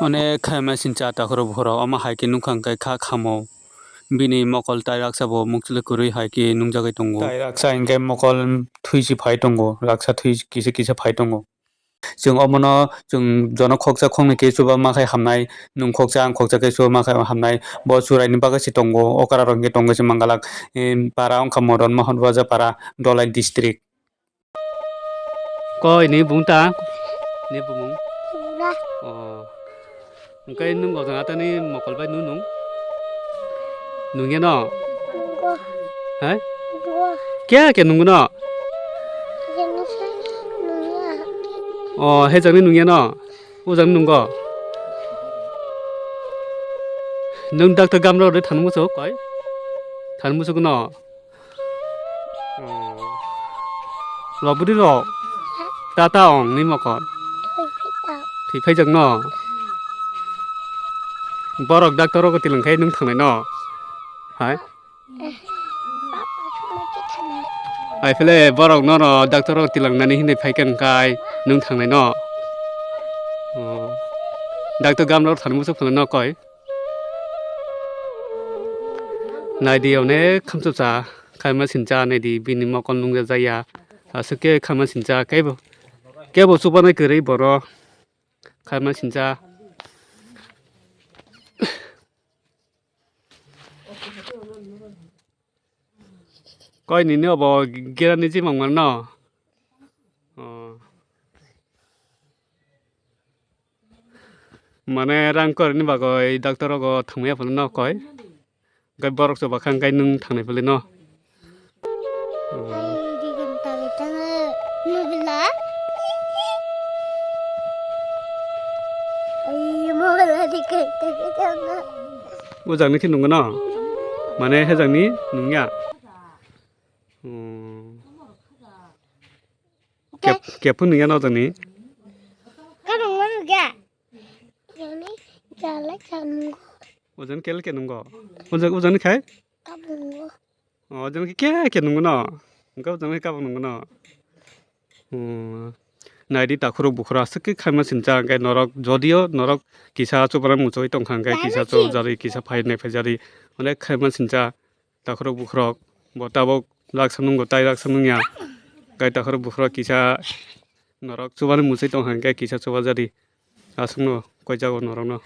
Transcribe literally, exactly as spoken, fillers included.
Onek khaima sincha takhurok bukhurok omo hai khe nukha hwnkhe kha khamo. Bini mokol tai raksa bo mukchwlwi kwrwi hai khe nungjagwi tongo. Tai raksa hinkhe mokol thwi se phai tongo, raksa thwi kisa kisa phai tongo. Chwng omono chwng jono khoksa khoknwi khe chuba ma khai hamnai, nwng khoksa ang khoksa khe chuba ma khai hamnai. Bo chwraini bagwi se tongo, okra rok hinkhe tongo se mangalak, em, para wngkha Modon Mohon Bajar para, Dholai district. Koi ni bung ta? Ni bumung? Bura. Oh. Engkai nung gojang atani mokol bai nu nung? Nung ya no? Nunggo. Hai? Nunggo. Kya kya nung no? Yang saya nungya. Oh, he jang ni nung ya no? U jang nunggo. Nung doctor gamro de than muso koi? Than muso no? Loburi rok tata ong ni mokol. Thwi phai jak no. Borok doctor rok tilang khai nung thangnai no. Hai? Ai phele borok no ro doctor rok tilang nani hinwi phai khe kai nung thangnai no. Doctor gam rok thani muchuk phano no koi. Naidi onek khamchapsa khaima sincha naidi bini mokol nungya jaya aswk khe khaima sincha kebo kebo chubanai kwrwi borok khaima sincha. Koi nini obo gerani jimang mano? Oh. Mane rang kwrwini bagwi doctor rogo thangmaya phano no koi. Hwnkhe borok se bakha hwnkhe nwng thangnai phale no. O jagni khe nungo no? Mane he jagni nungya? Hmm. Kep, kep phano nungya no jani? Kabangma nungya. Jani, jala jani. O jani kel ke nungo? O jani khai? Kabungo. O jani ke ke nungo no? Engka o jani kabang nungo no? Hmm. Naidi takhurok bukhura aswk khe khaima sincha hwnkhe norok jodio norok kisa chubana muchungwi tongkha hwnkhe kisa chubajari kisa phainai phaijari onek khaima sincha. Takhurok bukhurok bo tabok laksa nungo tai laksa nungya. Kai takhurok bukhurok kisa norok chubani muchwi tongkha hwnkhe kisa chubajadi. Aswkno koijago norokno.